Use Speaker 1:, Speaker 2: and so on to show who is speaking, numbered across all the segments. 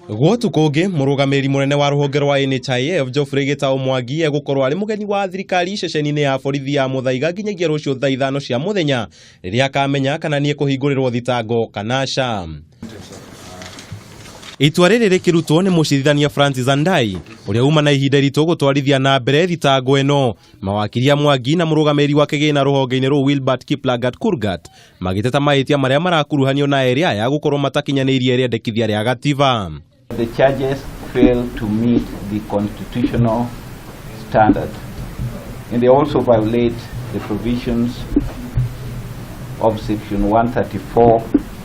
Speaker 1: Gwotukũ ũngĩ, mũrũgamĩrĩri mũnene wa rũhonge rwa NHIF Geoffrey Gĩtaũ Mwangi egũkorwo arĩ mũgeni wa thirikari ceceni-inĩ ya borithi ya Mũthaiga nginyagia rũciũ thaa 5 cia mũthenya rĩrĩa akamenya kana nĩ ekũhingũrĩrwo thitango kana aca. Itua rĩrĩ rĩkĩrutwo nĩ mũcirithania Francis Andai ũrĩa uma na ihinda iritũ gũtwarithia na mbere thitango ĩno. Mawakiri a Mwangi na mũrũgamĩrĩri wa kĩgĩna rũhonge-inĩ rũu Wilbert Kiplagat Kurgat magĩteta mahĩtia marĩa marakuruhanio na erĩ aya gũkorwo matakinyanĩirie rĩendekithia rĩa gatiba.
Speaker 2: The charges fail to meet the constitutional standard, and they also violate the provisions of Section 134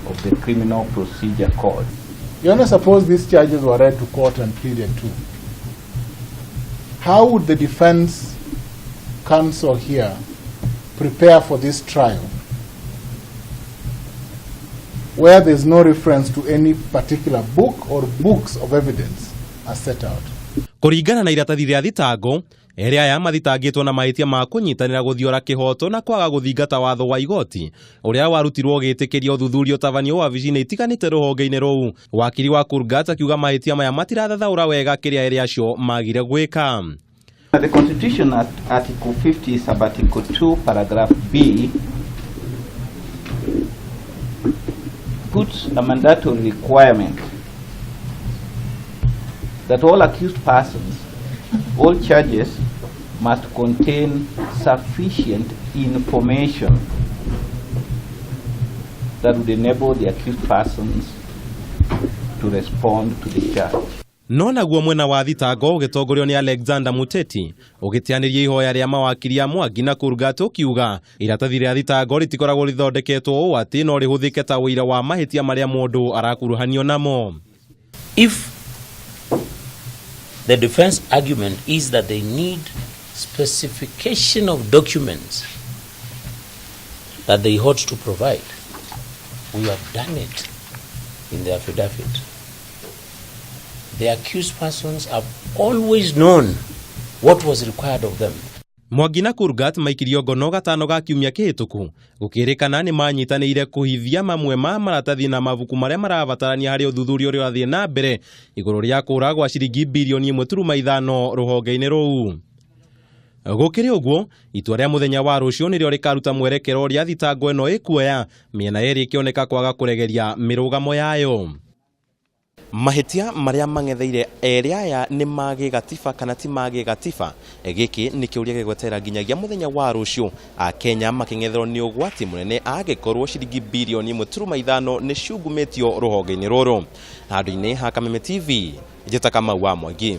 Speaker 2: of the Criminal Procedure Code.
Speaker 3: Your Honor, suppose these charges were read to court and pleaded to. How would the defense counsel here prepare for this trial where there's no reference to any particular book or books of evidence as set out?
Speaker 1: Kũringana na iratathi rĩa thitango, erĩ aya mathitangĩtwo na mahĩtia ma kũnyitanĩra gũthiora kĩhoto na kwaga gũthingata watho wa igoti ũrĩa warutirwo ũgĩtĩkĩria ũthuthuria ũtabanio wabici-inĩ itiganĩte rũhonge-inĩ rũu. Wakiri wa Kurgat akiuga mahĩtia maya matirathathaũra wega kĩrĩa erĩ acio magire gwĩka.
Speaker 2: The Constitution at Article 50, Sub-Article 2, Paragraph B, puts a mandatory requirement that all accused persons, all charges must contain sufficient information that would enable the accused persons to respond to the charge.
Speaker 1: No naguo mwena wa thitango ũgĩtongorio nĩ Alexander Muteti ũgĩteanĩria ihoya rĩa mawakiri a Mwangi na Kurgat ũkiuga iratathi rĩa thitango rĩtikoragwo rĩthondeketwo ũũ atĩ no rĩhũthĩke ta ũira wa mahĩtia marĩa mũndũ arakuruhanio namo.
Speaker 4: If the defense argument is that they need specification of documents that they ought to provide, we have done it in the affidavit. The accused persons have always known what was required of them.
Speaker 1: Mwangi na Kurgat maikirio ngono gatano ga kiumia kĩhĩtũku gũkĩrĩkana nĩ manyitanĩire kũhithia mamwe ma maratathi na mabuku marĩa marabatarania harĩ ũthuthuria ũrĩa ũrathiĩ na mbere igũrũ rĩa kũra gwa ciringi birioni 1.5 rũhonge-inĩ rũu. Gũkĩrĩ ũguo, itua rĩa mũthenya wa rũciũ nĩrĩo rĩkaruta mwerekero ũrĩa thitango ĩno ĩkuoya, mĩena yerĩ ĩkĩoneka kwaga kũregeria mĩrũgamo yayo. Mahĩtia marĩa mang'etheire erĩ aya nĩ ma gĩgatiba kana ti ma gĩgatiba? Gĩkĩ nĩ kĩũria gĩgweterera nginyagia mũthenya wa rũciũ Akenya makĩng'etherwo nĩ ũgwati mũnene angĩkorwo ciringi birioni 1.5 nĩ ciungumĩtio rũhonge-inĩ rũrũ. Handũ-inĩ ha Kameme TV, njĩta Kamau wa Mwangi.